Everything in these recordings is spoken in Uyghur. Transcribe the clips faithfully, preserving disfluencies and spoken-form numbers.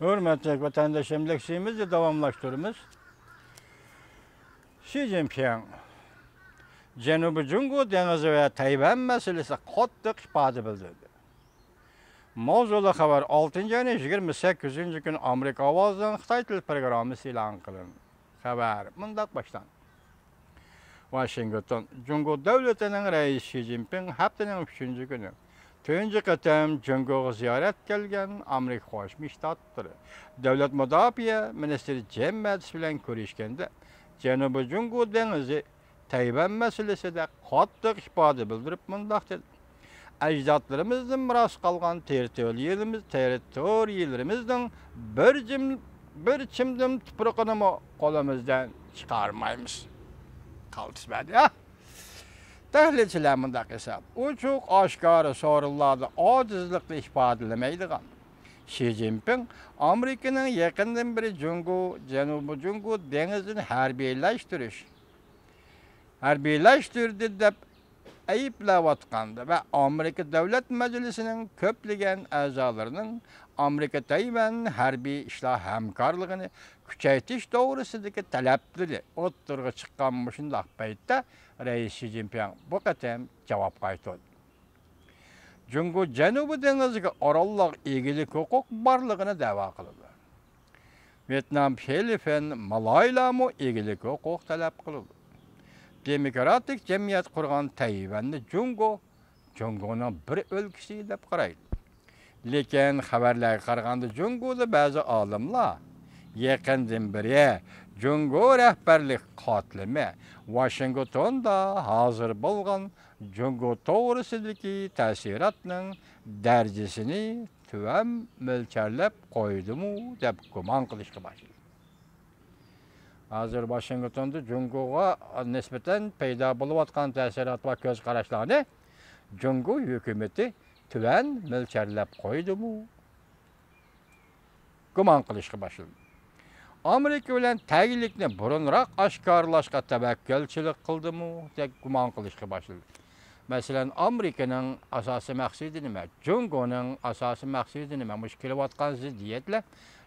ھۆرمەتلىك ۋەتەنداشلىرىمىز، لېكسىيىمىزنى داۋاملاشتۇرىمىز. شى جىنپىڭ جەنۇبىي جۇڭگو دېڭىزى ۋە تەيۋەن مەسىلىسىدە قاتتىق ئىپادە بىلدۈردى. ماۋزۇلۇق خەۋەر ئالتىنچى ئاينىڭ يىگىرمە سەككىزىنچى كۈنى ئامېرىكا ئاۋازىنىڭ خىتاي تىل پروگراممىسى ئېلان قىلىندى. خەۋەر مۇنداق باشلاندى. ۋاشىنگتون، جۇڭگو دۆلىتىنىڭ رەئىسى شى جىنپىڭ ھەپتىنىڭ ئۈچىنچى كۈنى تۇنجى قېتىم جۇڭگوغا زىيارەتكە كەلگەن ئامېرىكا قوشما شتاتلىرى دۆلەت مۇداپىئە مىنىستىرى جېم مەتىس بىلەن كۆرۈشكەندە، جەنۇبىي جۇڭگو دېڭىزى تەيۋەن مەسىلىسىدە قاتتىق ئىپادە بىلدۈرۈپ مۇنداق دېدى: «ئەجدادلىرىمىزدىن مىراس قالغان تېررىتورىيىلىرىمىز، تېررىتورىيىلىرىمىزنىڭ بىر جىم-، بىر چىمدىم تۇپرىقىنىمۇ قولىمىزدىن چىقارمايمىز.» قالتىس بەردى، ھە؟ تەھلىلچىلەر مۇنداق ھېساب، ئوچۇق ئاشكارا سورۇنلاردا ئاجىزلىقنى ئىپادىلىمەيدىغان شى جىنپىڭ ئامېرىكىنىڭ يېقىندىن بېرى جۇڭگو، جەنۇبىي جۇڭگو دېڭىزىنى ھەربىيلەشتۈرۈش، ھەربىيلەشتۈردى دەپ ئەيىبلەۋاتقاندا ۋە ئامېرىكا دۆلەت مەجلىسىنىڭ كۆپلىگەن ئەزالىرىنىڭ ئامېرىكا تەيۋەن ھەربىي ئىشلار ھەمكارلىقىنى كۈچەيتىش توغرىسىدىكى تەلەپلىرى ئوتتۇرىغا چىققان مۇشۇنداق پەيتتە، رەئىس شى جىنپىڭ بۇ قېتىم جاۋاب قايتۇردى. جۇڭگو جەنۇبىي دېڭىزىگە ئاراللارغا ئىگىلىك ھوقۇق بارلىقىنى دەۋا قىلىدۇ. ۋيېتنام، فىلىپپىن، مالايلارمۇ ئىگىلىك ھوقۇق تەلەپ قىلىدۇ. دېموكراتىك جەمئىيەت قۇرغان تەيۋەننى جۇڭگو، جۇڭگونىڭ بىر ئۆلكىسى دەپ قارايدۇ. لېكىن خەۋەرلەرگە قارىغاندا، جۇڭگودا بەزى ئالىملار يېقىندىن بېرى جۇڭگو رەھبەرلىك قاتلىمى ۋاشىنگتوندا ھازىر بولغان جۇڭگو توغرىسىدىكى تەسىراتنىڭ دەرىجىسىنى تۆۋەن مۆلچەرلەپ قويدىمۇ دەپ گۇمان قىلىشقا باشلىدى. ھازىر ۋاشىنگتوندا جۇڭگوغا نىسبەتەن پەيدا بولۇۋاتقان تەسىرات ۋە كۆز قاراشلارنى جۇڭگو ھۆكۈمىتى تۆۋەن مۆلچەرلەپ قويدىمۇ گۇمان قىلىشقا باشلىدى. ئامېرىكا بىلەن تەگلىكنى بۇرۇنراق ئاشكارىلاشقا تەۋەككۈلچىلىك قىلدىمۇ دەپ گۇمان قىلىشقا باشلىدى. مەسىلەن، ئامېرىكىنىڭ ئاساسىي مەقسىتى نېمە؟ جۇڭگونىڭ ئاساسىي مەقسىتى نېمە؟ مۇشۇ كېلىۋاتقان زىددىيەتلەر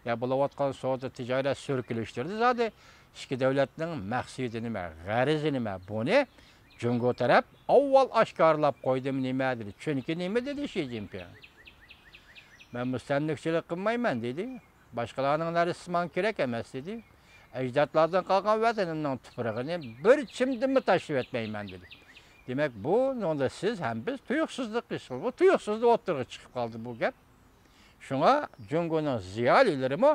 يا بولۇۋاتقان سودا تىجارەت سۈركىلىشلىرىدا زادى ئىككى دۆلەتنىڭ مەقسىتى نېمە؟ غەرىزى نېمە؟ بۇنى جۇڭگو تەرەپ ئاۋۋال ئاشكارىلاپ قويدىمۇ نېمە دېدى؟ چۈنكى نېمە دېدى شى جىنپىڭ؟ مەن مۇستەملىكىچىلىك قىلمايمەن دېدى. باشقىلارنىڭ نەرسىسى ماڭا كېرەك ئەمەس دېدى. ئەجدادلاردىن قالغان ۋەتىنىمنىڭ تۇپرىقىنى بىر چىمدىمۇ تاشلىۋەتمەيمەن دېدى. دېمەك، بۇنىڭدا سىز ھەم بىز تۇيۇقسىزلىق ھېس قىلدۇق. بۇ تۇيۇقسىزلا ئوتتۇرىغا چىقىپ قالدى بۇ گەپ. شۇڭا جۇڭگونىڭ زىيالىيلىرىمۇ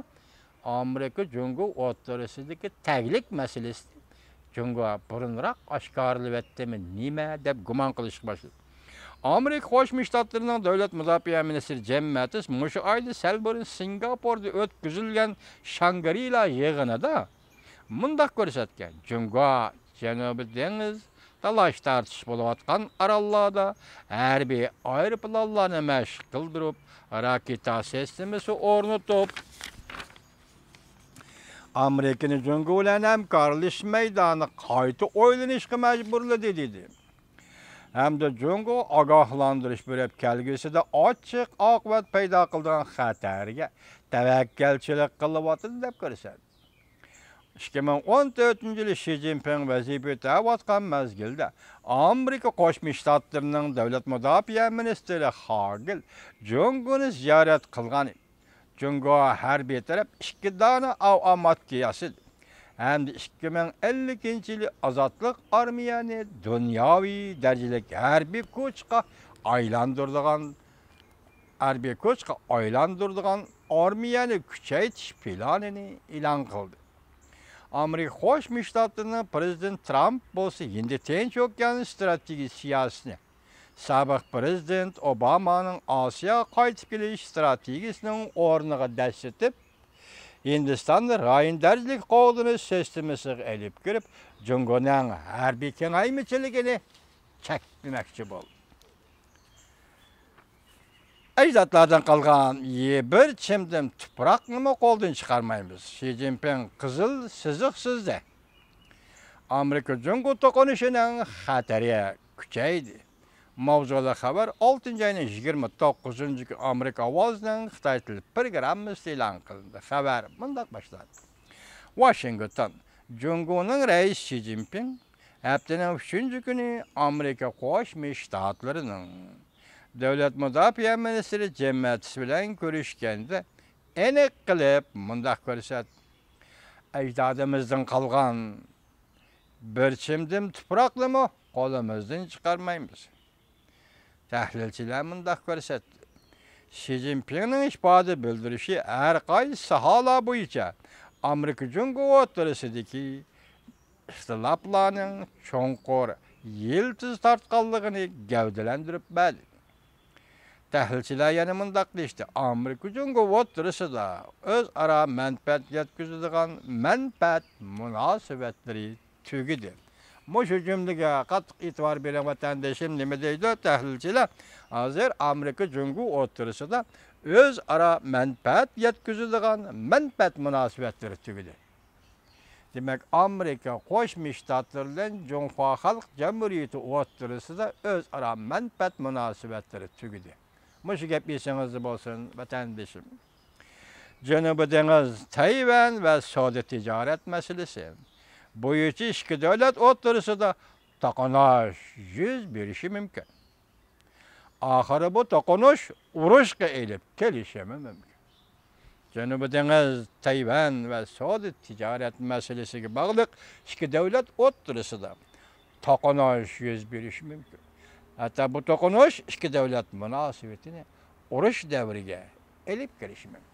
ئامېرىكا جۇڭگو ئوتتۇرىسىدىكى تەگلىك مەسىلىسىنى جۇڭگو بۇرۇنراق ئاشكارىلىۋەتتىمۇ نېمە دەپ گۇمان قىلىشقا باشلىدى. ئامېرىكا قوشما شتاتلىرىنىڭ دۆلەت مۇداپىئە مىنىستىرى جېم مەتىس مۇشۇ ئايدا سەل بۇرۇن سىنگاپوردا ئۆتكۈزۈلگەن شاڭگرىلا يىغىنىدا مۇنداق كۆرسەتكەن: جۇڭگو جەنۇبىي دېڭىز تالاش-تارتىش بولۇۋاتقان ئاراللاردا ھەربىي ئايروپىلانلارنى مەشىق قىلدۇرۇپ، راكېتا سىستېمىسى ئورنىتىپ، ئامېرىكىنى جۇڭگو بىلەن ھەمكارلىشىش مەيدانىنى قايتا ئويلىنىشقا مەجبۇرلىدى، دېدى. ھەمدە جۇڭگو ئاگاھلاندۇرۇش بېرىپ، كەلگۈسىدە ئاچچىق ئاقىۋەت پەيدا قىلىدىغان خەتەرگە تەۋەككۈلچىلىك قىلىۋاتىدۇ، دەپ كۆرسەتتى. ئىككى مىڭ ئون تۆتىنچى يىلى شى جىنپىڭ ۋەزىپە ئۆتەۋاتقان مەزگىلدە، ئامېرىكا قوشما شتاتلىرىنىڭ دۆلەت مۇداپىئە مىنىستىرى خاگىل جۇڭگونى زىيارەت قىلغان. جۇڭگو ھەربىي تەرەپ ئىككى دانە ئاۋۇئامات ياسىدى ھەمدە ئىككى مىڭ ئەللىكىنچى يىلى ئازادلىق ئارمىيەنى دۇنياۋى دەرىجىلىك ھەربىي كۇچقا ئايلاندۇرىدىغان، ھەربىي كۇچقا ئايلاندۇرىدىغان ئارمىيەنى كۈچەيتىش پىلانىنى ئېلان قىلدى. ئامېرىكا قوشما شتاتلىرىنىڭ پىرېزىدېنت ترامپ بولسا ھىندى تىنچ ئوكيان ستراتېگىيە سىياسىتىنى سابىق پىرېزىدېنت ئوبامانىڭ ئاسىياغا قايتىپ كېلىش ئىستراتېگىيىسىنىڭ ئورنىغا دەسسىتىپ، ھىندىستاننى رايون دەرىجىلىك قوغدىنىش سىستېمىسىغا ئېلىپ كىرىپ، جۇڭگونىڭ ھەربىي كېڭەيمىچىلىكىنى چەكلىمەكچى بولدى. ئەجدادلاردىن قالغان يە-، بىر چىمدىم تۇپراقنىمۇ قولدىن چىقارمايمىز. شى جىنپىڭ قىزىل سىزىق سىزدى. ئامېرىكا جۇڭگو توقۇنۇشىنىڭ خەتىرى كۈچەيدى. ماۋزۇلۇق خەۋەر ئالتىنچى ئاينىڭ يىگىرمە توققۇزىنچى كۈنى ئامېرىكا ئاۋازىنىڭ خىتاي تىلى پروگراممىسىدا ئېلان قىلىندى. خەۋەر مۇنداق باشلاندى. ۋاشىنگتون، جۇڭگونىڭ رەئىسى شى جىنپىڭ ھەپتىنىڭ ئۈچىنچى كۈنى ئامېرىكا قوشما شتاتلىرىنىڭ دۆلەت مۇداپىئە مىنىستىرى جىم ماتىس بىلەن كۆرۈشكەندە ئېنىق قىلىپ مۇنداق كۆرسەتتى: ئەجدادىمىزدىن قالغان بىر چىمدىم تۇپراقنىمۇ قولىمىزدىن چىقارمايمىز. تەھلىلچىلەر مۇنداق كۆرسەتتى: شى جىنپىڭنىڭ ئىپادە بىلدۈرۈشى ھەر قايسى ساھەلەر بويىچە ئامېرىكا جۇڭگو ئوتتۇرىسىدىكى ئىختىلاپلارنىڭ چوڭقۇر يىلتىز تارتقانلىقىنى گەۋدىلەندۈرۈپ بەردى. تەھلىلچىلەر يەنە مۇنداق دېيىشتى: ئامېرىكا جۇڭگو ئوتتۇرىسىدا ئۆزئارا مەنپەئەت يەتكۈزىدىغان مەنپەئەت مۇناسىۋەتلىرى تۈگىدى. مۇشۇ جۈملىگە قاتتىق ئېتىبار بېرىڭ، ۋەتەندىشىم، نېمە دەيدۇ تەھلىلچىلەر؟ ھازىر ئامېرىكا جۇڭگو ئوتتۇرىسىدا ئۆزئارا مەنپەئەت يەتكۈزىدىغان مەنپەئەت مۇناسىۋەتلىرى تۈگىدى. دېمەك، ئامېرىكا قوشما شتاتلىرى بىلەن جۇڭخۇا خەلق جۇمھۇرىيىتى ئوتتۇرىسىدا ئۆزئارا مەنپەئەت مۇناسىۋەتلىرى تۈگىدى. مۇشۇ گەپ ئېسىڭىزدە بولسۇن، ۋەتەندىشىم. جەنۇبىي دېڭىز، تەيۋەن ۋە سودا تىجارەت مەسىلىسى بويىچە ئىككى دۆلەت ئوتتۇرىسىدا توقۇنۇش يۈز بېرىشى مۇمكىن. ئاخىرى بۇ توقۇنۇش ئۇرۇشقا ئېلىپ كېلىشىمۇ مۇمكىن. جەنۇبىي دېڭىز، تەيۋەن ۋە سودا تىجارەت مەسىلىسىگە باغلىق ئىككى دۆلەت ئوتتۇرىسىدا توقۇنۇش يۈز بېرىشى مۇمكىن. ھەتتا بۇ توقۇنۇش ئىككى دۆلەت مۇناسىۋىتىنى ئۇرۇش دەۋرىگە ئېلىپ كېلىشى مۇمكىن.